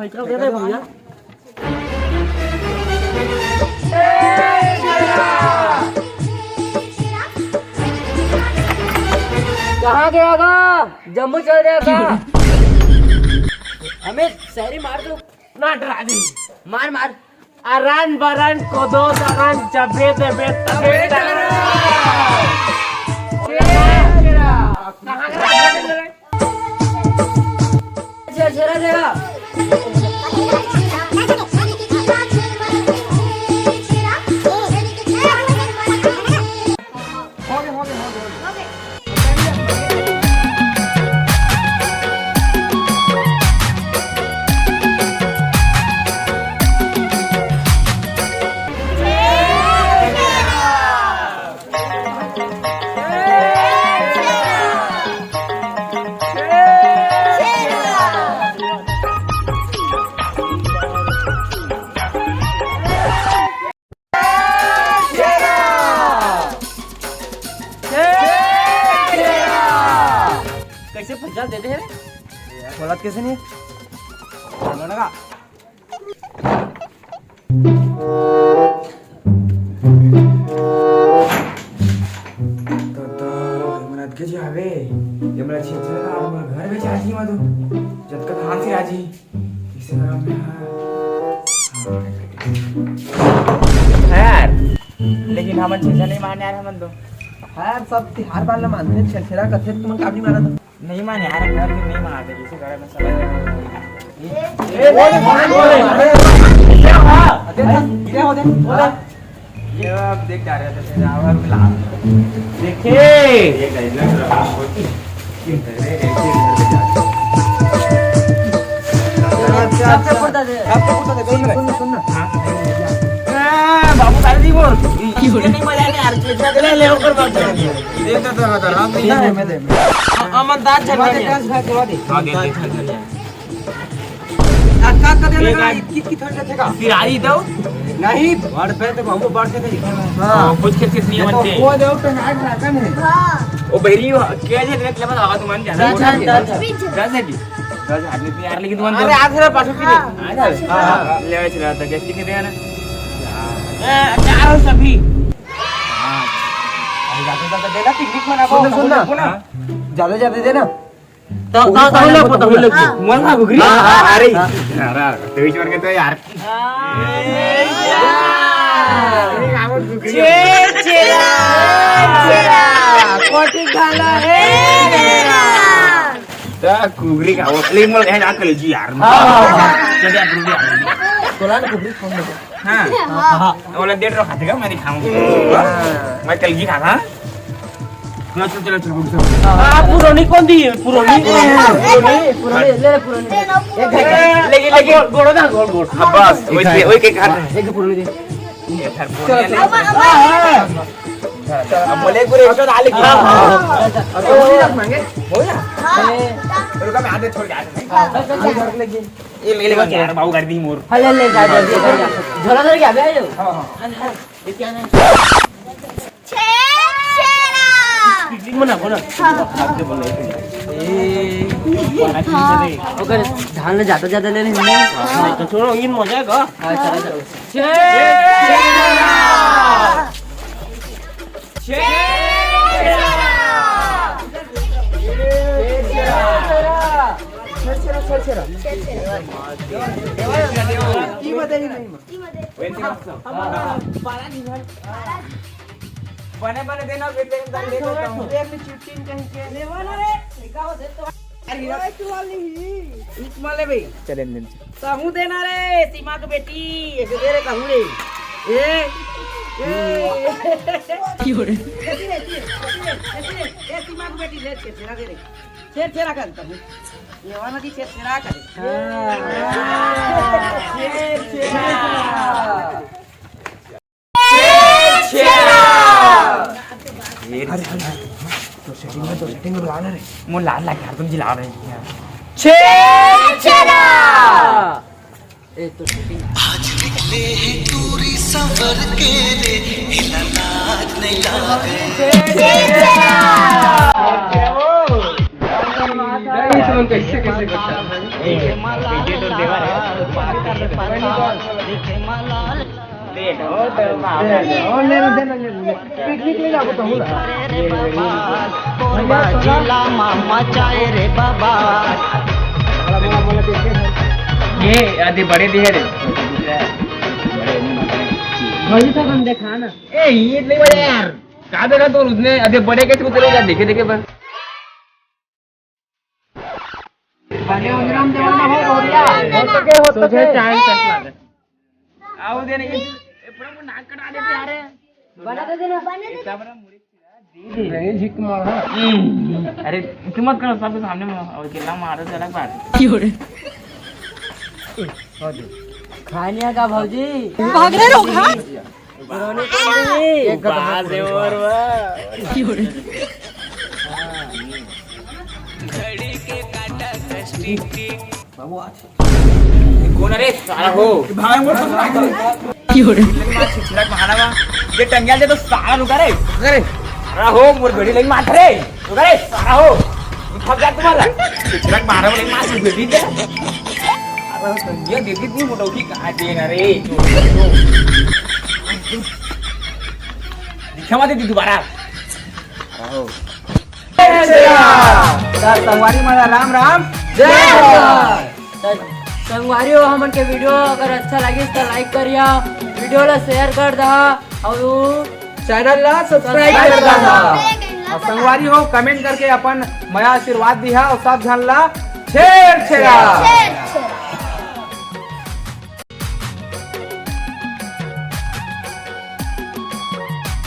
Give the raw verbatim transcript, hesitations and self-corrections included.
भैया। कहाँ गया गा? जम्मू चल गया गा? हमें शायरी मार दो। ना डरा दे। मार, मार। अरन बरन कोदो दरन जबे देबे तबे दरन। कहाँ गया? छेरा, छेरा। कैसे पैसा देते हैं रे? बोलत कैसे नहीं? बोलो ना का? तो, तो, ये मन अतके जी आवे, ये मन छेद छेद का, मोर घर बेचा जी मा तो, जतका धान से आजी। इसे करम में, हाँ। हाँ यार, लेकिन हमन छेरछेरा नहीं माने यार, हमन तो। हाँ यार, सब तिहार बार ला मानथे, छेरछेरा कथे, तुमन काबर नहीं मानत? नहीं माने यार, घर में नहीं मानते, इसे करम में सब। ए, बोल, बोल, बोल, बोल। क्या हुआ? अरे, गिरे हो दे, हो दे। ये अब देख जा रहे थे, फिर आवर मिला। देखे। ये गजला रहा, होती। अच्छा, अच्छा, अच्छा। सुन ना, सुन ना। हाँ, बाबू, गाली दी बोल। ये नहीं मजा नहीं यार, ले, ले, ऊपर बात कर। दे, दे, दे, दे, राम जी। दे, मैं दे, मैं। अमन दास झरना। हाँ, दे, दे। आ, का, का देना का? कित, कित हो जाथे का? सिरारी दो। नहीं, बड़ पे तो बाबू बड़ से नहीं। हाँ। कुछ के चीज नहीं ये तो बनते। वो दो पे नाक रखा नहीं। हाँ। वो बहरी हो, क्या जे देख ले, आवाज मान जा। दस है जी। दस है जी। दस आदमी तो यार, लेकिन तुम अरे, आधे पाछू की दे। हाँ। हाँ, हाँ, हाँ। ले, चला था, गैस कितने देना? ए, चार हो सभी। हाँ। अरे, ज्यादा, ज्यादा देना, पिकनिक मनाबो। सुन, सुन ना। हाँ। ज्यादा, ज्यादा देना। तो, तो, तो, तो, तो, मन ना घुघरी। हाँ, हाँ, अरे, हाँ। अरे, तेईस वर्ग तो यार। छेरछेरा, छेरछेरा, कोठी घाला हे मेरा। ता कुगरी का वो ले मोल है ना कल जी यार। हाँ, हाँ, हाँ। चल यार, कुगरी आ गई। तोला ना कुगरी फोन दे। हाँ। हाँ। ओला डेढ़ रो खाते का मैं नहीं खाऊंगा। हाँ। मैं कल जी खाता। चलो, चलो, चलो, चलो, चलो। आ, पुरानी कौन दी? पुरानी? पुरानी, पुरानी, ले, पुरानी। एक घंटा। लेकिन, लेकिन, गोड़ ना, गोड़, गोड़। हाँ, बस, वही, वही के खाते हैं। एक पुरानी दे। ये घर चलो, पुरानी चलो। है। अब बोले पूरे एक सौ डाले की। हाँ, हाँ। अब तो वही रख मांगे। हो गया? हाँ। रुका, मैं आधे छोड़ के आया था। हाँ, हाँ, हाँ। ये ले, ले, ले, यार, बाबू कर दी मोर। हाँ, ले, ले, जा, जा, जा, जा। झोला धर के आ गया ये। हाँ, हाँ। ये क्या नाम? छेरछेरा। पिकनिक मना, मना। हाँ। आपके बोला है। ए, हाँ। ओकर धान ले ज्यादा, ज्यादा ले रहे हैं। हाँ, तो छोड़ो, ये मजा है का? हाँ, चलो, चलो। छेरछेरा। छेरछेरा। छेरछेरा। छेरछेरा, छेरछेरा। की बताई नहीं। बने बने देना, बेटे, दाल दे देता हूँ। एक में चिट्ठी कहीं के ले वाला रे, निकाल दे तो। अरे, ओए, तू वाली ही। इस माले भाई। चले, मिल। कहूँ देना रे, सीमा के बेटी, एक दे रे कहूँ रे। ए, ए। क्यों रे? ऐसी रे, ऐसी रे, ऐसी रे, ऐसी रे। ए, सीमा के बेटी, ले, छेरछेरा दे रे। छेरछेरा कर कहूँ। ये वाला जी छेरछेरा करे। हाँ। छेरछेरा। अरे, अरे, अरे, तो सेटिंग में, तो सेटिंग में लगा ना रे। मो लाल लाल यार, तुम जिला रहे हैं। छेरछेरा। ए, तो सेटिंग। आज निकले हैं टूरी संवर के रे, हिला नाच नहीं लागे। छेरछेरा। कैसे, कैसे करता है? ये तो देवा है। और ले, ले, ले, ले, ले। पिकनिक ले जाओ तो होला। ये आदि बड़े दिहे रे। भौजी साहब, हम देखा ना। ए, ये नहीं बड़े यार। का देखा तो उसने आदि बड़े के उतरेगा, देखे देखे बस। बने उजरम देवल ना हो, गोरिया। हो सके, हो सके। टाइम तक लगे। आओ दे नहीं, ए, पूरा वो नाक कटा देते यार। बना दे देना। इतना बड़ा मुड़ी। नहीं, झिक मार, हाँ। हम्म, अरे, तुम मत करो, सबके सामने में, और अकेला मारो तो अलग बात है। खानिया का भौजी। भाग रहे लोग, हाँ? पुरानी पुरानी। बात है और वाह। घड़ी के काटा कस टिक टिक। बाबू, आज कौन? अरे साला हो। भाई, मोर तो भाई। छिछला बहाना बा। ये टंगिया दे तो साला रुका रे। अरे साला हो, मोर घड़ी लई मार रे। रुका रे साला हो। फंस जा तुम्हारा। छिछला बहाना बा, लई मार घड़ी दे। अरे टंगिया दे दी तू, मोटो की कहाँ दे ना रे। दिखा मत दे दोबारा। अरे हो। संगवारी माला राम राम। जय हो। त संगवारी हो, हमन के वीडियो अगर अच्छा लगिस त लाइक करिया, वीडियो ला शेयर कर दहा, अउ चैनल ला सब्सक्राइब कर दहा। अउ संगवारी हो, कमेंट करके अपन मया आशीर्वाद दिहा, अउ सब झन ला छेर छेरा।